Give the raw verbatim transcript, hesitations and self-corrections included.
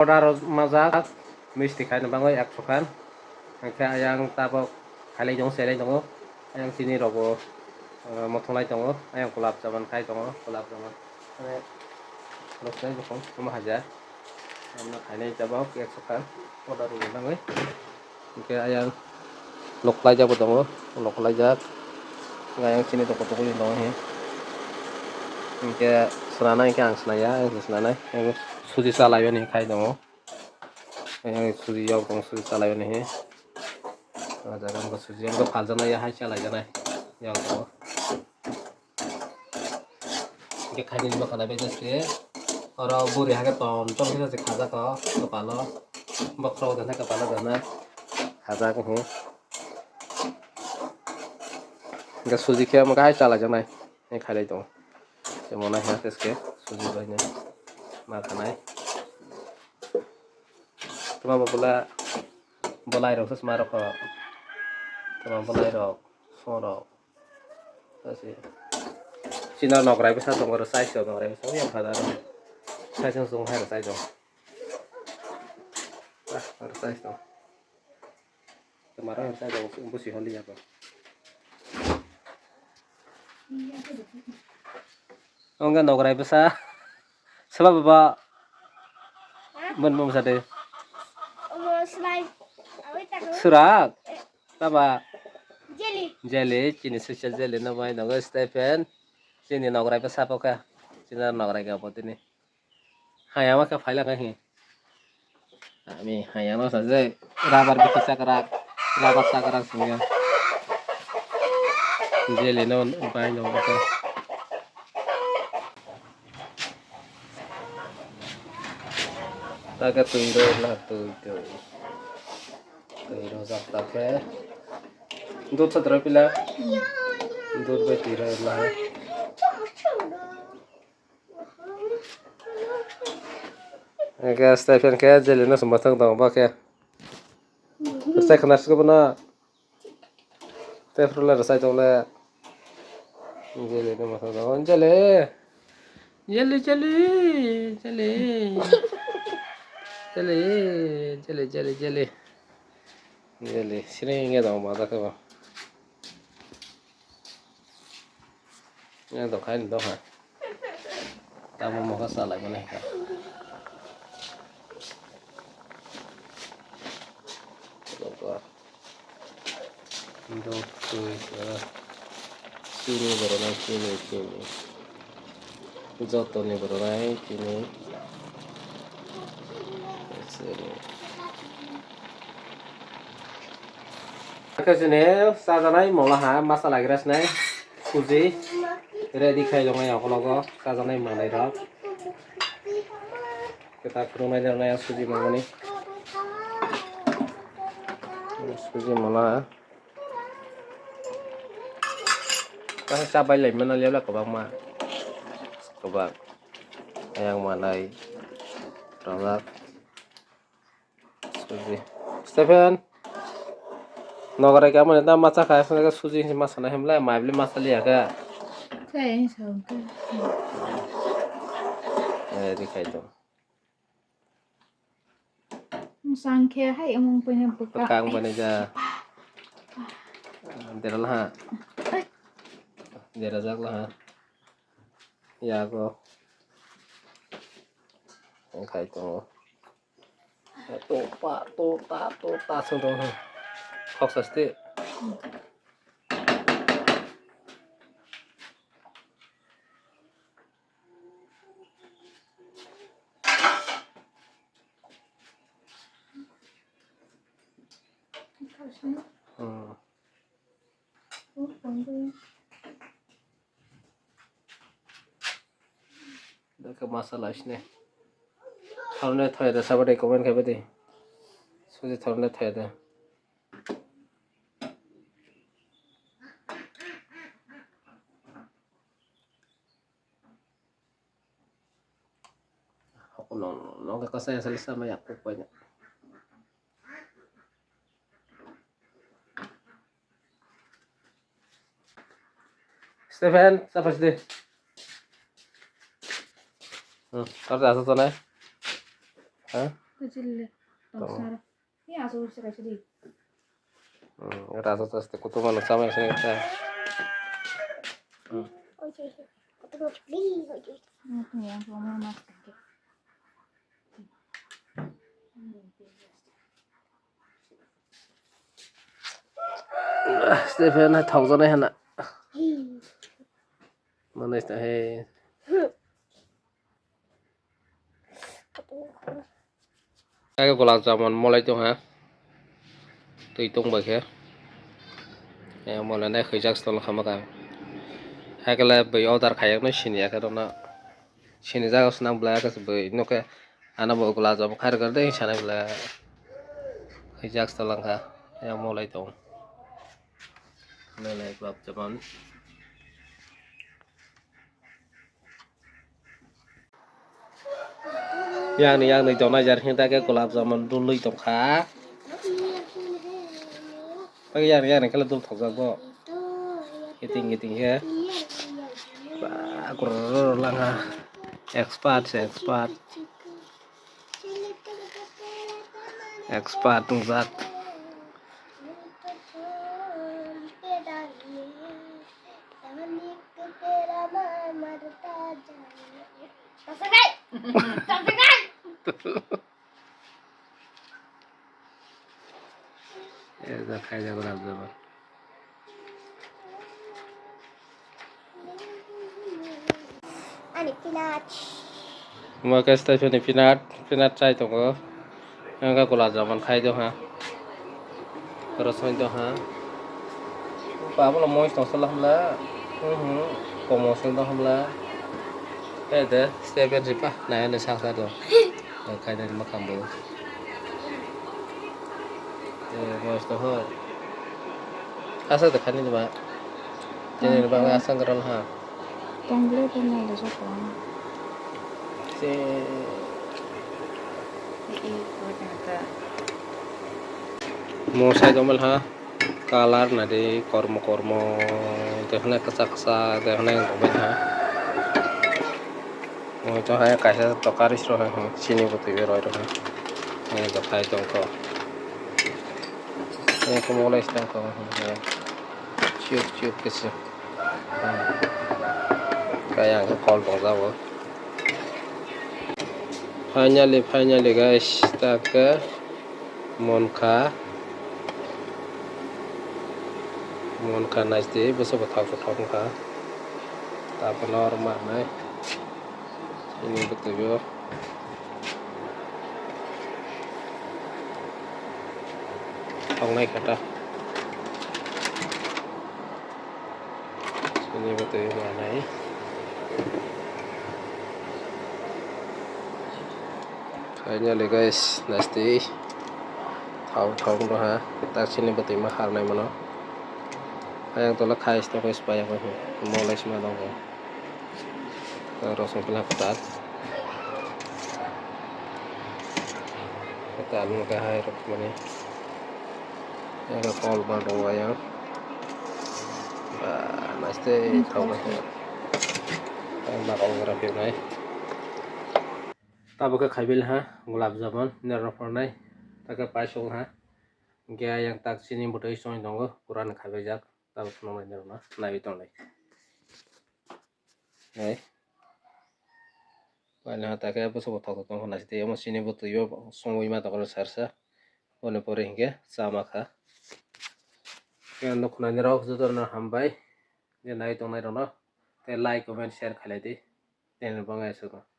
Order rok majak, misti khaina bagwi ekso khan. Hwnkhe ayang tabok khailai tongo, selai tongo. Ayang chini rokbo, ah, mothonglai tongo. Ayang gulab jamun khai tongo, gulab jamun. Mane, rosai bukhung, omo haja. Amno khainai tabok ekso khan order rwna bagwi. Hwnkhe ayang loklaijak bo tongo, loklaijak. Ayang chini toko tokoi tongo he. Hwnkhe swnanai hwnkhe ang swnaya, ang se swnanai. Suji chalaio ni khai tongo. Ayang suji yok tongo, suji chalaio ni he. O jaga wngkha suji wngkha phaljaknai, hai chalaijaknai. Yok tongo. Hwnkhe khainani bwkha naibaijak se. Oro buri hakhe ton ton khe se khajak o kwpalo. Bokhorok dana kwpalo dana khajak, hmm. Hwnkhe suji khe omo khe hai chalaijaknai. Hai khailai tongo. Tei mona khe tei se suji bai nai ma khanai. Tuma bo bwla bwlai rok se sma rok kho. Tuma bwlai rok, song rok. Tei se chini nokrai bwsa tongo, oro size rok nokrai bwsa yang phada aro. Size rok chong hai rok size rok. Ah, aro size rok. Tuma rok size rok busi holi ya ko. Ongga nokrai bwsa. Seba baba. Bon bom sade. Omo slime. Awi tako. Surak. Baba. Jelly. Jelly, chini social jelly no bai nogo Stephen. Chini nokrai bwsa poka. Chini nokrai ga botini. Hayama khe phaila khe hi. Ami hayama sa je rubber bithi chakrak, rubber chakrak singya. Jelly no bai no bata. Taka twi ro la twi twi. Twi ro jak ta khe. Dud sa twi ro pila. Dud bai twi ro la. Hwnkhe Stephen khe jelly no se mwthang tongo bo khe. Sai khna sukha bono. Tei phuru le rwchai tongo le. Jelly no mwthang tongo. Jelly. Jelly, jelly, jelly. Jelly, jelly, jelly, jelly. Jelly, siring wngya tongo bo da khe bo. Yang dokhai ni doha. Tamo moha salai mani kha. Dok twi kha. Chini borok nai chini chini. Joto ni borok nai chini. Chini. Khe chini chajaknai molaha masa lagira sinai suji ready khai tongnai, okologo chajaknai manai rok. Kwtak phunuknai rwnai suji mangmani. Suji mola. Kasa chabai lai mano lepla kwbangma. Kwbang. Ayang manai rojak. Suji. Stephen. Nogarai ka mane ta macha kha, sanga suji hinwi masa na himla, mai bli masa liya kha. Khe hinwi sa hwn khe. Eh, ri khai to. Sang khe hai amung pene buka. Buka ang bani ja. Dera la ha. Ai. Dera jak la ha. Ya go. Ang khai to. To pa, to ta, to ta, sung tong. Khok sasti. Hmm. Dakhe masala sini. Thorne thoya da, sabade comment khai badi. Suji thorne thoya da. Nong, nong, nong, kasa ya sali sama ya, pokoknya. Stephen, sapa sih? Hmm, kau tak asal sana? Hah? Kujil le. Tong. Tongsar. Ni aso urse kaisa di. Hmm, rasa taste kutu mano chamai sini ta. Hmm. Hmm, yang kamu mas tangke. Stephen hai thokjaknai hana. Manai ta he. Khe gulab jamun molai tong ha. Twi tong bai khe. Eh, molai nai khwijak stol kha mwkang. Hakhe le bai order khayak no sini ya khe rwna. Sini jaga swnam bwlai khe bai nokhe ano bo gulab jamun khai rwgwk de sanai bwlai. Khwijak stol wngkha. Eh, molai tong. Nai nai gulab jamun. Yang ni, yang ni donai jar hingta khe gulab jamun dului tongkha. Yang ni, yang ni khe dul thokjak bo. Kiting kiting khe. Ba, gurur langha. Expert se expert. Expert wngjak. Eda khaijak gulab jamun. Ani peanut. Omo khe stephen ni peanut, peanut chai tongo. Wngkha gulab jamun khai do ha. Rosoi do ha. Ba, abono moisto sala hamla. Hmm, hmm. Komo sal do hamla. Eh, de, stephen ripa. Nai, nai, sak, sak do. Khai do, ma khambo. Eh, moisto ho. Asa de khani ba. Tini ba asang rol ha. Tongle tongle le jokon. Se. Mo sai domal ha. Colour na de kormo kormo. Dekhne kasa kasa dekhne domal ha. Mo to hai kaisa tokari sro ha. Sini botwi roi roi ha. Ni dokhai tongko. Ni komo lai tongko. Chiuk chiuk kisa. Kaya ang kol tong jabo. Finally, finally guys, ta khe monkha. Monkha naisdi, bwswk bo thok thok wngkha. Taphano oro manai. Ini bwtwi o. Thoknai khe ta. Sini bwtwi manai. Finally guys, naisdi thok thok wngkha. Tak sini bwtwi ma harnai mano. Ayang tola khai stok pai ya, mo lai sima tongo. Rosong pila kwtal. Kwtal wngkha hai rok mani. Ega kol ma tongo ayang. Ba, naisde thok naisde. Ayang bakal gra phi nai. Tabuk khe khaibil ha, gulab jamun, nerok phornai. Ta khe paisok ha. Hingkhe ayang tak sini bwtwi songwi tongo, pura ni khaibaijak. Tabuk phunuknai norokno naiwi tonglai. Nai. Paina ha ta khe bwswk bo thok thok tongkha naisidi. Omo sini bwtwi o songwi ma tongkha sarsa. Boni pore hinkhe chama kha. Khe nukhunaini rok jotono hambai. Je nai tongnai rokno tei like, comment, share khailai di. Tei bangwi aswk.